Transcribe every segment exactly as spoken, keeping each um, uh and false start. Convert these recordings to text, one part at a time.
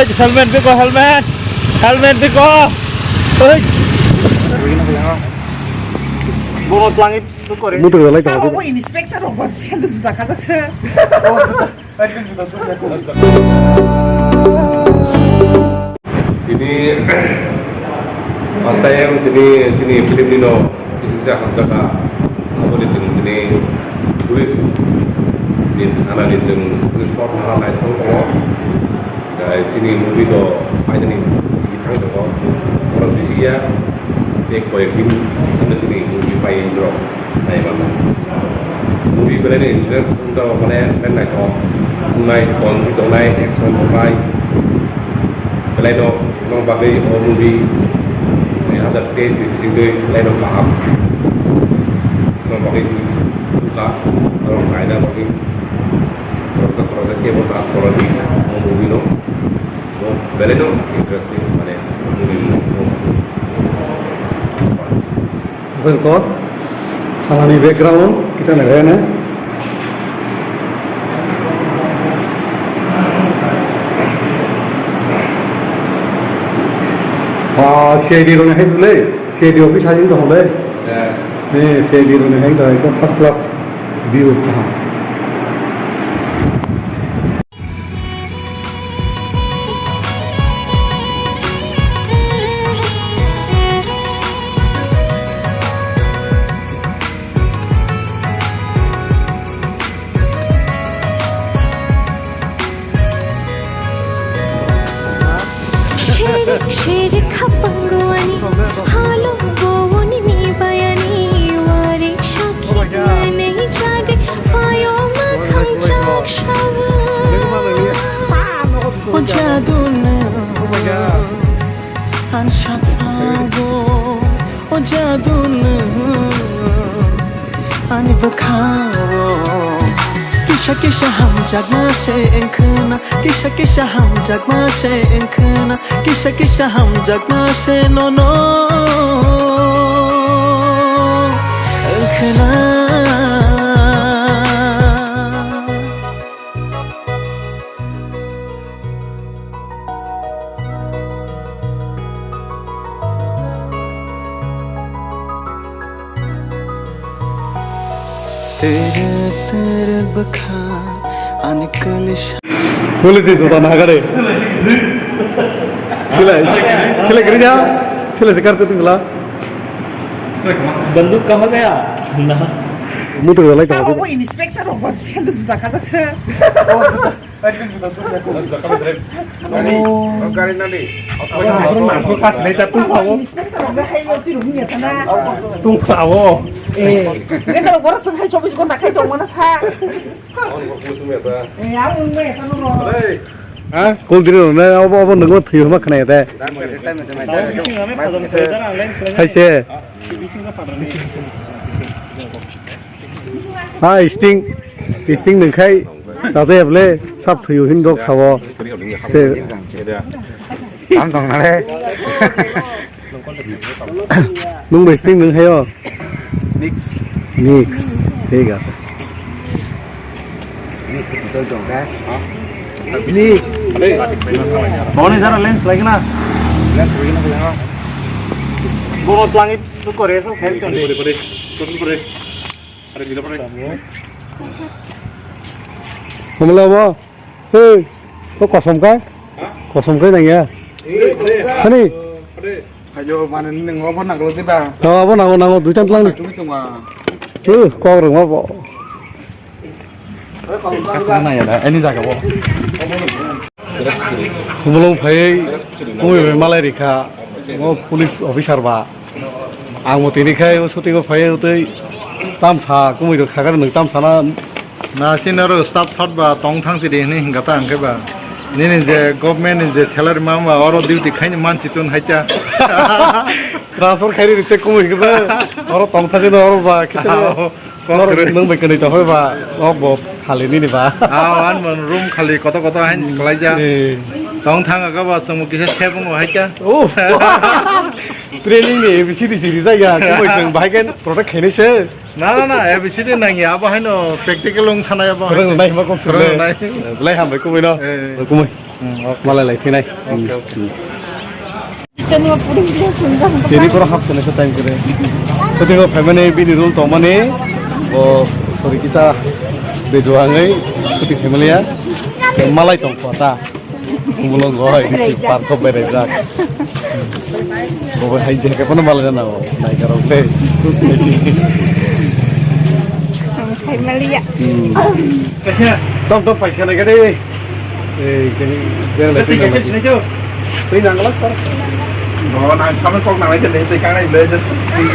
Helmet biko, helmet. Helmet biko. Oi. Bono tlangi kore. Mutu galai ta. Abo inspector rok ba siya dun jaka jak se. Tini first time tini film nino kisa kisa hamjaka. Aboni tini tini police ni thana ni jeng police court thana nai thang tongo. Guys, chini movie to finally tini thang tongo. Oro bisi ya, tei koyek din hino chini movie pai borok. Nai mano. Movie belai ni interest wngkha, mane, belai naithok wngnai, comedy tongnai, action tongnai. Belai no, no bagwi o movie dui hazar teis ni bisingtwi belai no kaham. No bagwi wngkha, norok naina bagwi khoroksa khoroksa kebo ta khoroknwi o movie no. Belai no interesting, mane, movie no. Welcome. Thanani background kita naikha na. Ah, C I D rokni hai jole, C I D office hai jole. Eh, C I D rokni hai jole, ekdom first class view. Shirik shirik hapanguani, halo bowoni ni bayani, warik shakhi manei jagai, phayo makhang chak shawa. O jaduna, an shakhago, o jaduna. Ani bwkhao kisa kisa hamjakma se wngkhwna, kisa kisa hamjakma se wngkhwna, kisa kisa hamjakma se nono wngkhwna. Twerwk twerwk bwkha ani kwlwisa. Police ni juta nahagare. Sila, sila giri ja. Sila se karte tungla. Banduk kaha gaya? Na. Mutu galai ta. Abo inspector rok ba senduk juta kajak se. Gari nani. Tung pao. Tung pao. Eh, ini kalau orang sengaja coba juga nak itu mana sa. Eh, yang umum ya kan lo. Ha? Kol diri lo na, abo, abo nunggu thwi ma khna ya de. Hai se. Ha, sting, sting nungkhai, sajai able, sab thwi hin dok sabo. Se. Tam tong nale. Nwng bai sting nwng hayo? Mix. Mix. Thik ase. Mix. Boni jara lens lagi na. Lens lagi na. Bono tlangi tu kore so khel chon. Pore, pore, pore. Pore, pore. Humla bo. Hey, to kosom kai? Kosom kai nang ya? Hani? Ayo, mana ni nang obo nang lo sih ba? Tahu apa nang nang duitan telang ni? Cumi cuma. Tuh, kau rumah bo. Mana ya dah? Ini jaga bo. Humulung phai, kumi malai rikha, ngo police officer ba. Ang bo tini khai o shooting o phai tei tamsa kumui rok khagar nwng tamsa na. Na sini oro staff shot ba tong thang sidi hini hinga ta ang khe ba. Nini je government ni je salary ma ba oro duty khai ni man si tun hai ta. Transfer khai ri te kumui khe ba. Oro tong thang sidi oro ba khe. Kok oro kwrwi. Nwng bai kwnwi tong phai ba, o bo khali nini ba. Ah, one man room khali koto koto hain khlaijak. Eh. Tong thang aga ba chwng kisa sebung bo hai kha. Oh. Training ni A B C D si rijak ya, kumui chwng bahai khe protect khainai se. Na, na, na, A B C D nang ya, abo haino practical wng thanai abo hai. Rwng nai ma kok se. Rwng nai. Belai hambai kumui no. Eh. Kumui. Malai lai phinai. Tini borok hap tini se time kore. Kuting o family bini rule tongmani. O sorry kisa bejuangwi kuting family ya. Malai tong kota. Mulung goi bisi park ko berejak. Bo hai je ke kono malai na o. Nai karo le. Family ya. Tom tom paikha nai gade. Ei, kini, berang lai twi nang lai. Twi nang lai, sir. Bo nang sama kok nang lai, twi, twi kangnai, twi, just twi,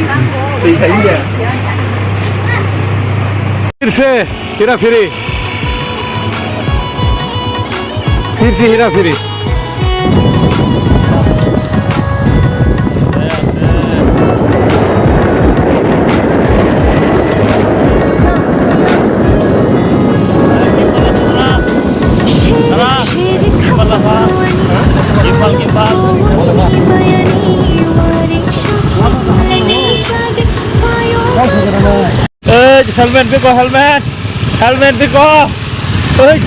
twi khai ya. फिर से हेरा फेरी, फिर से हेरा फेरी। Ei, helmet biko, helmet. Helmet biko. Ei,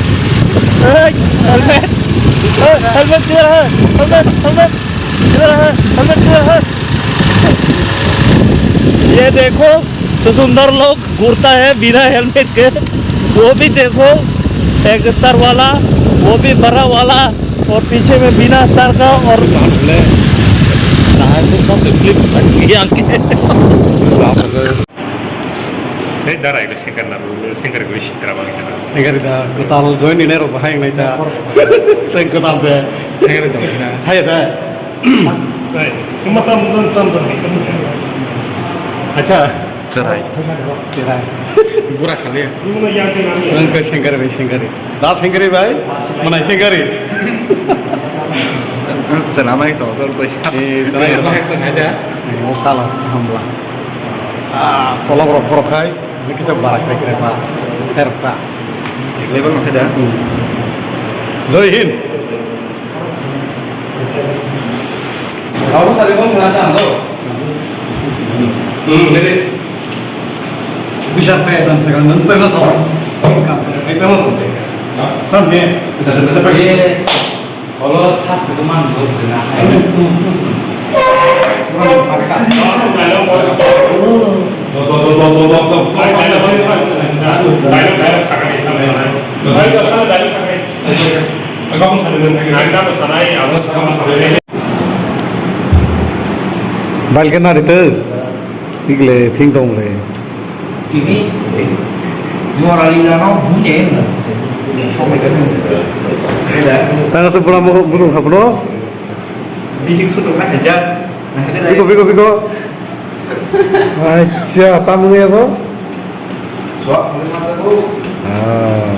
ei, helmet. Ei, helmet किधर है? Helmet, helmet किधर है? Helmet किधर है? ये देखो, तो सुंदर लोग घूरता है बिना हेलमेट के, वो भी देखो, एक स्टार वाला, वो भी बड़ा वाला, और पीछे में बिना स्टार का, और Hey, dara, ilo sengkar na, sengkar ko sitra bang. Sengkar da, kotal join ni nero bahai nai ta. Seng kotal de. Sengkar da. Hai da. Hey, kuma tam tam tam tam. Acha. Cherai. Cherai. Bura khali. Sengkar, sengkar bai, sengkar. Da sengkar bai, mana sengkar. Sana mai to, sir to. Eh, sana mai to. Hai da. Oh, kala, hamla. Ah, kolok rok borok khai, ini kisa barak khai kira pa, herok ta. Level makai da. Hmm. Jai Hind. Kamu tadi mau ngeliat ando? Hmm, ini. Bisa pe san sekarang nanti pe masuk. Kamu pe masuk. Hah? Kan ye. Kita tetap ye. Olo sak itu man lo kena. Balkana itu. Igle thing tong le. Sini, mora ila no bune na. Somai ka. Eda. Tang se pura mo mutung khapno. Bihik sutuk na haja. Na haja. Biko, biko, biko. Acha, tamung ya bo. So, boleh masuk, Bu. Ah.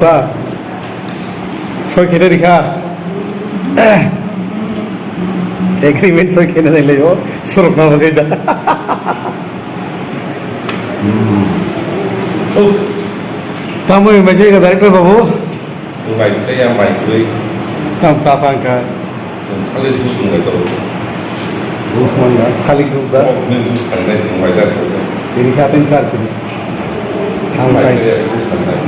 Ta. Soi kene rikha. Agreement soi kene nai leo. Suruk na bagai da. Hmm. Uff. Tamoi mai jai ga director babu. Mai saya mai kui. Tam ta sangka. Chwng salni juice nungwi tongo. Juice mangna, thalik juice da? Kokni juice tangnai chwng waisa rwkha. Tini khe atini char sini. Ang waisa sai. Juice tangnai.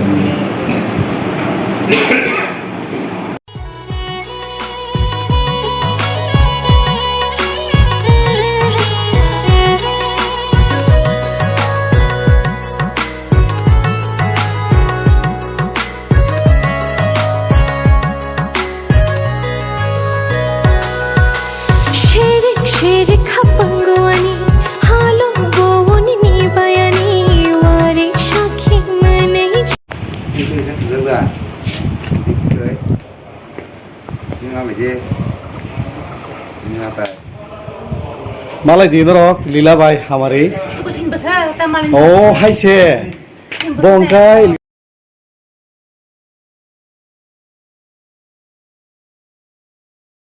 Sherik sherik hapango ani, halo bowoni ni bayani, warik shakhi manei. Malai di norok, Lila bai hamari. Oh, hai se. Bongkai.